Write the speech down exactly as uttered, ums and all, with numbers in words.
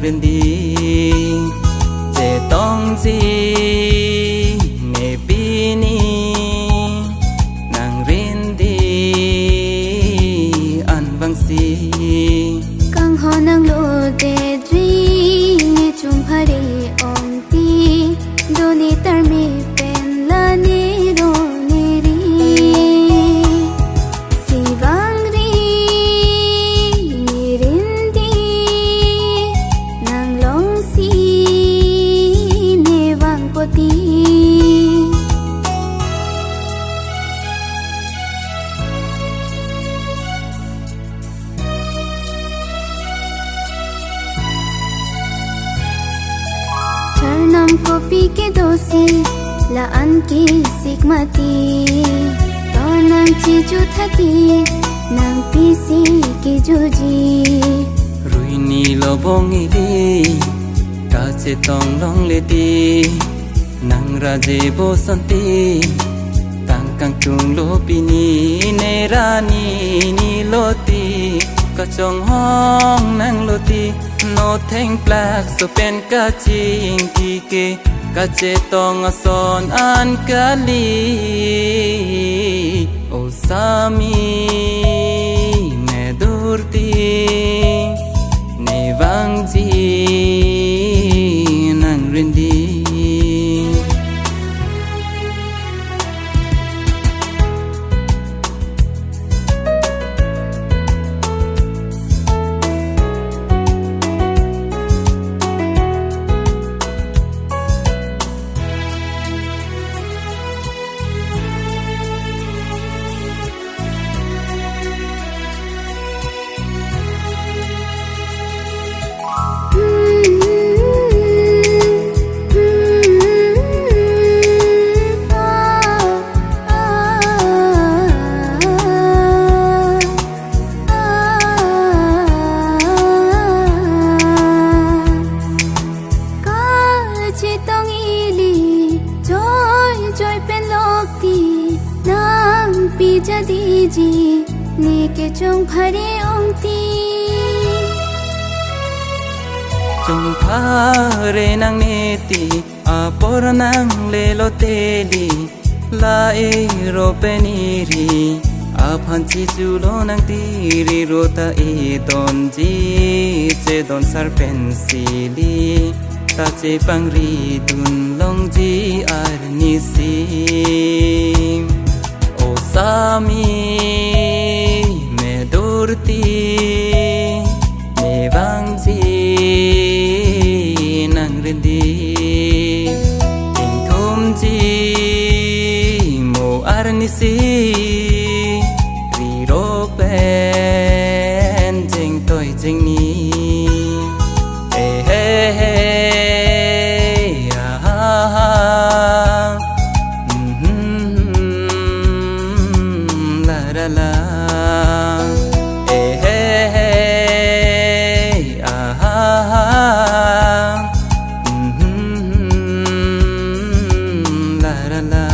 rindi, chetongji ne pini nang rindi anvangsi. Kanghon nanglote dri ne chumphare ongti, doni tarme pen la ne ro ne ri. Si vangri ne rindi, nang longsi ne vangpo ti. Charnam kopi kedosi la-an kesik mati, tonam chiju thati nang pisi kejuji. Ruini lobong ili kachetong longle ti, nang raje bosanti, tang kangtung lo pini ne rani ni lo ti, kachonghong nanglo ti, no thengplak so pen kachingki ke, kachetong ason an kali. O sami me durti, ne vangji nang rindi. Kachetong ili joy joy pen lokti, nang pijadiji ne kechongphare ongti. Chongphare nangne ti, apor nangle lo teli, la ero pen iri, aphan chichu lo nang tiri ro ta edonji, chedon sar pen sili, ta chepangri dun longji arnisi. O sami me durti, ne vangji nang rindi. Ingthumji mo arnisi, riro pen jengtoi jengni. Eh, eh, eh, ah, ah, ah. Mhm, la, la, la. Eh, eh, eh, ah, ah, ah. Mhm, la, la, la.